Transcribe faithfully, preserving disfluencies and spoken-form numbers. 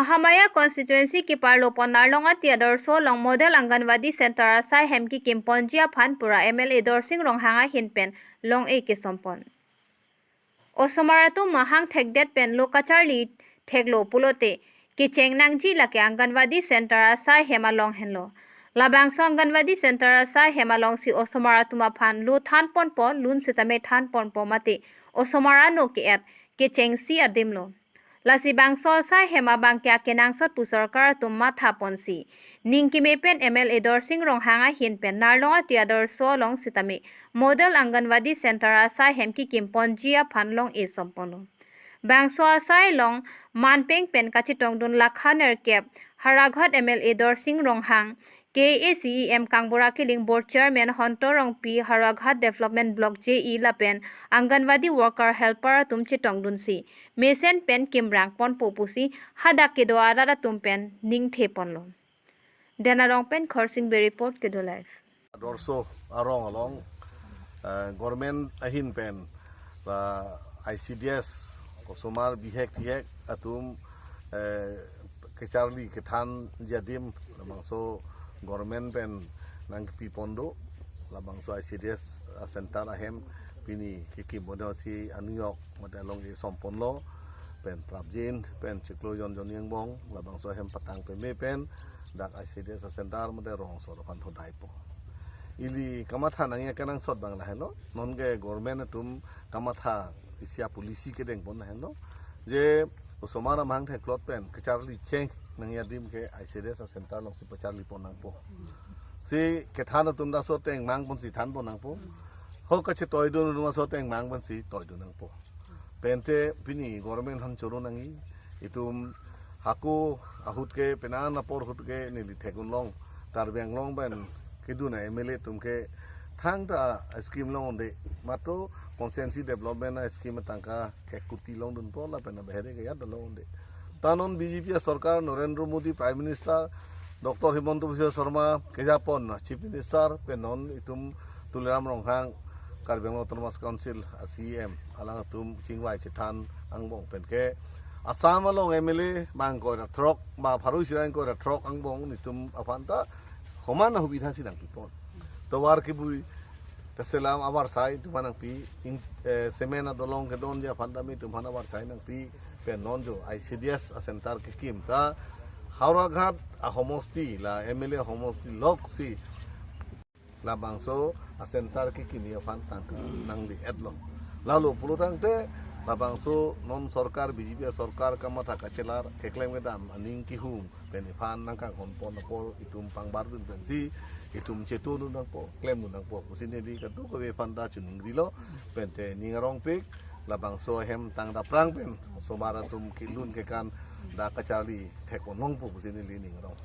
Mahamaya constituency keparlo pon Narlongati Adorsho along model Anganwadi center asai hem kekim ponji aphan pura M L A Dorsing Ronghang ahin pen long-e kesom pon. Osomar atum mahang thekdet pen lo kacharli theklo pulote kecheng nangji lake Anganwadi center asai hem along henlo. Labangso Anganwadi center asai hem alongsi osomar atum aphan lo than ponpo, lun sitame than ponpo mate osomar ano ke-et kechengsi adimlo. Lasi bangso asai hem abangke akenangsot pu sorkar atum matha ponsi ning keme pen M L A Dorsing Ronghang ahin pen Narlongati Adorsho along sitame model Anganwadi center asai hem kekim ponji aphan long-e som ponlo. Bangso asai along manpeng pen kachetongdun lakha nerkep Howraghat M L A Dorsing Ronghang, K A A C E M Kangbura Kiling, Board Chairman Honto Rongpi, Howraghat Development Block J E lapen Anganwadi worker helper atum chetongdunsi mesen pen kimrang ponpo pusi hadak kedo arat atum pen ningthe ponlo. Den Arong pen Khorsing Bey report, Kedo Live. Adorsho arong along, eh, government ahin pen la I C D S osomar bihek tihek atum, eh, kecharli kethanji adim labangso government pen nangkepi pon do. Labangso I C D S center ahem pini kekim ponsi aniyok mate long-e som ponlo, pen prapjin pen chiklo jon jonni angbong labangso ahem patang peme pen dak I C D S center mate rong asor aphan thodaipo. Ili kamatha nangji akenangsot abang lahenlo. Non ke government atum kamatha isi a-policy kedeng pon lahenlo, je osomar amahang theklot pen kecharli cheng nangji adim ke I C D S center alongsi pacharli pon nangpo. Si kethan atum ta laso ateng mang ponsi than pon nangpo. Ho kachetoidun atum laso ateng mang ponsi toidun nangpo. Pente pini government aphan choro nangji, itum hako ahut ke, penang apor ahut ke neli thekdun long, Karbi Anglong pen kedun a-M L A atum ke thangta scheme longdunde, matro constituency development a-scheme atangka kekuti longdunpo lapen abehere ke ajat longdunde. Ta non B J P asorkar, Narendra Modi Prime Minister, Doctor Himanta Biswa Sarma kejapon Chief Minister, pen non itum Tuliram Ronghang, Karbi Anglong Autonomous Council a-C E M, alangtum chingvai chethan angbong pen ke Assam along M L A bang ingkoi ra throk, ba pharo isi ra ingkoi ra throk angbong nelitum aphan ta homan ahubidha si nangpipon. Tovar kebui, ta selam avarsai itum aphan nangpi, ing, eh, cement adolong kedonji aphan ta nelitum aphan avarsai nangpi, pen non jo I C D S a-center kekim ta Howraghat ahomosti la M L A homosti loksi labangso a-center kekimji aphan tangka nangli-etlo. Lalo pulo tangte labangso non sorkar, B J P asorkar kamatha kachelar keklem kedam aning kehum pen iphan nangkanghon pon apor itum pangbardun pensi itum chetondun nangpo, klemdun nangpo pusi neli kadokave aphan ta chiningrilo. Pente ning arongpik, labangso ahem tangda prang pen osomar atum kelun kekan dak kacharli thek pon nangpo pusi neli ning arong.